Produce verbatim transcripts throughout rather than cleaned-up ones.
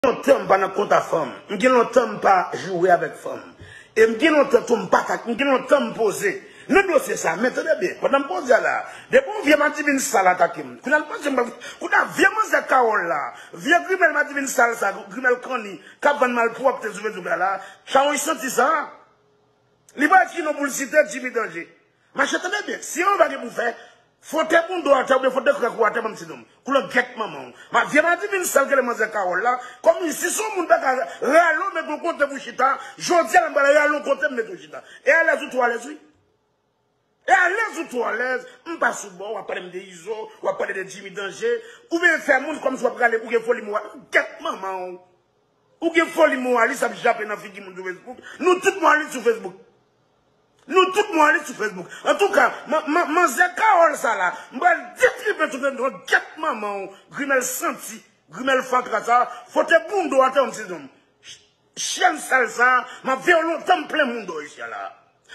lontan m pa nan kont a fanm. M gen lontan m pa joure avèk fanm. E m gen lontan tou m pa ka, m gen lontan m poze. Nan dosye sa, men tande byen, pandan m poze a la, depi yon vye madivin sal atake m. Kounye a l panse m pa, kounye a vye manzè Kawòl la, vye grimèl madivin sal sa, grimèl kanni, k ap vann malpwòpte sou Facebook la la, chawony santi sa. Li pa ekri non pou l site Jimmy Danje. Mache tande byen, si yon bagay pou fè, fwote bounda w atè oubyen fwote krèk ou atè, ban m ti nonm. Koulè gèt manman w. Ma vye madivin sal ke le manzè Kawòl la, kòm si se yon moun pa ka rale w met yon kote pou chita, jodi a la m pral rale w kote m met w chita. E alèz ou twò alèz wi. E alèz ou twò alèz, m pa sou bò, w ap pale m de Izo, w ap pale de Jimmy Danje, ou vin fè moun kòm si w ap rale, ou gen foli moral, gèt manman w. Ou gen foli moralis ap jape nan figi moun sou Facebook. Nou tout moralis sou Facebook. Nou tout moralis sou Facebook. Antouka, man- man- manzè Kawòl sa la, m pral detripe tout anndan w, gèt manman w, grimèl santi, grimèl fatra sa, fwote bounda w atè yon ti nonm. Ch- Chyèn sal sa, m ap veye w lontan m plen bounda w isi a la.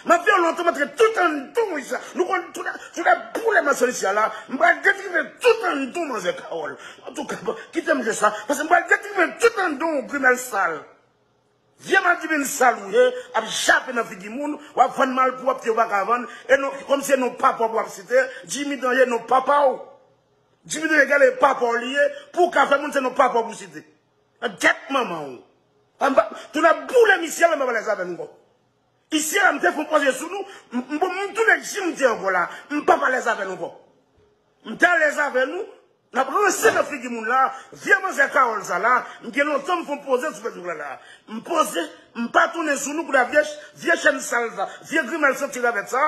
M ap veye w lontan m antre tout anndan w isi a. Nou konn tout la, tout la boule mason isi a la. M pral detripe tout anndan w manzè Kawòl. Antouka, bon, kite m jwe sa. Paske m pral detripe tout anndan w grimèl sal. Vye madivin sal ou ye, ap jape nan figi moun, w ap vann malpwòpte ou pa ka vann, e non, kòm se non papa w w ap site, Jimmy Danje non papa w. Jimmy Danje gade papa w li ye, pou w ka fè moun se non papa w pou site. Gèt manman w. An pa, tou n ap boule misye la, m pa alèz avè nou ankò. Isi a la, m te fon poze sou nou, m, m, m tounen Jim te ankò la, m pa alèz avè nou ankò. M te alèz avè nou, n ap ranse nan figi moun la, vye manzè Kawòl sa la, m gen lontan m fon poze sou Facebook la la. M poze, m pa tounen sou nou kounye a vye, vye chyèn sal sa, vye grimèl santi ravèt sa.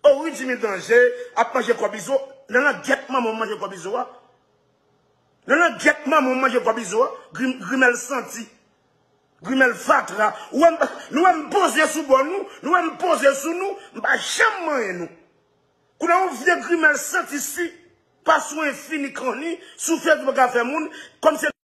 O wi, Jimmy Danje ap manje kòb Izo, nan langyèt manman w manje kòb Izo a. Nan langyèt manman w manje kòb Izo a, grim- grimèl santi. Grimèl fatra. Ou wè m, nou wè m poze sou bò nou, nou wè m poze sou nou, m pa janm manyen nou. Kounye a yon vye grimèl santi si, pa sou enfini kanni, sou Facebook ap fè moun, kòm se